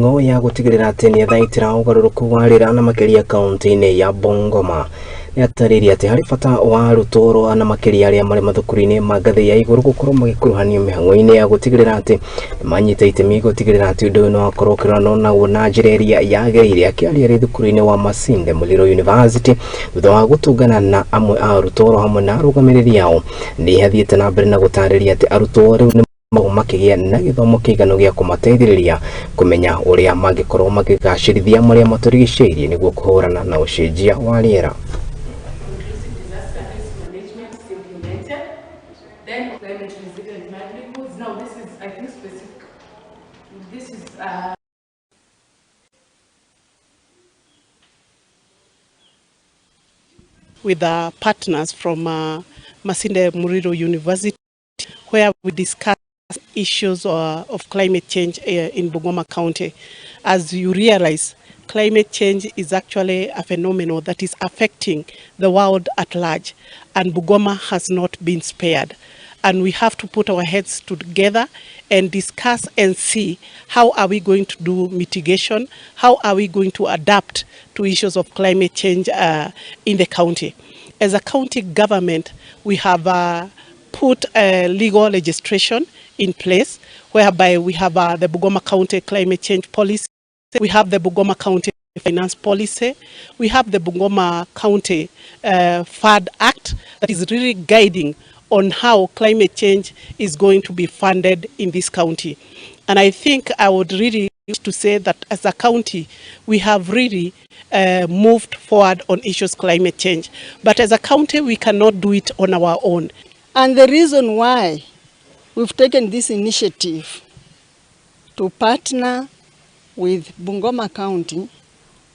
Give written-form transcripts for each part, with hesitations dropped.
Mĩhang'o ya gũtigĩrĩra atĩ nĩathaitĩra ũgarũrũku wa rĩera na makĩria kaunti-inĩ ya Bungoma. Nĩatarĩirie atĩ harĩ bata wa arutwo na makĩria arĩa marĩ mathukuru-inĩ ma ngathĩ ya igũrũ gũkorwo magĩkuruhanio mĩhang'o-inĩ ya gũtigĩrĩra atĩ nĩmanyita itemi gũtigĩrĩra atĩ ũndũ ũyũ nĩwakorwo ũkĩrorana naguo na njĩra ĩrĩa yagĩrĩire. Akĩaria arĩ thukuru-inĩ wa Masinde Muliro University thutha wa gũtũngana na amwe a arutwo oro hamwe na arũgamĩrĩri ao, nĩ athiĩte na mbere na gũtarĩria atĩ arutwo rĩu nĩ makĩgĩa na gĩthomo kĩiganu gĩa kũmateithĩrĩria kũmenya ũrĩa mangĩkorwo makĩgacĩrithia marĩa matũrigicĩirie nĩguo kũhũrana na ũcenjia wa rĩera. Inclusive disaster risk management is implemented. Then climate resilient livelihoods. Now this is, I think, specific. This is with our partners from Masinde Muliro University, where we discuss issues of climate change in Bungoma County. As you realize, climate change is actually a phenomenon that is affecting the world at large, and Bungoma has not been spared. And we have to put our heads together and discuss and see how are we going to do mitigation, how are we going to adapt to issues of climate change in the county. As a county government, we have put a legal legislation in place whereby we have the Bungoma County Climate Change Policy, we have the Bungoma County Finance Policy, we have the Bungoma County FAD Act that is really guiding on how climate change is going to be funded in this county. And I think I would really wish to say that as a county, we have really moved forward on issues climate change. But as a county, we cannot do it on our own. And the reason why we've taken this initiative to partner with Bungoma County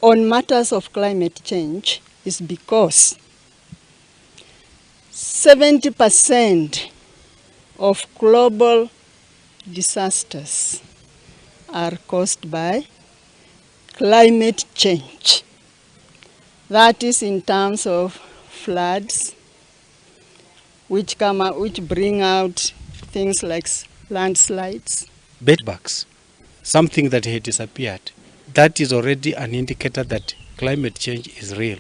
on matters of climate change is because 70% of global disasters are caused by climate change. That is in terms of floods, which come out, which bring out things like landslides. Bedbugs, something that had disappeared. That is already an indicator that climate change is real.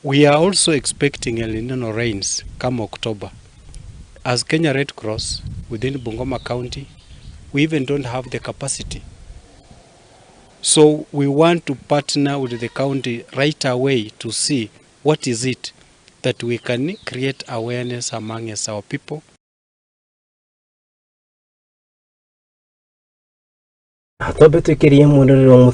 We are also expecting El Nino rains come October. As Kenya Red Cross within Bungoma County, we even don't have the capacity. So we want to partner with the county right away to see what is it that we can create awareness among our people. Twambe twĩkĩrie mwĩrorero wa mũthenya.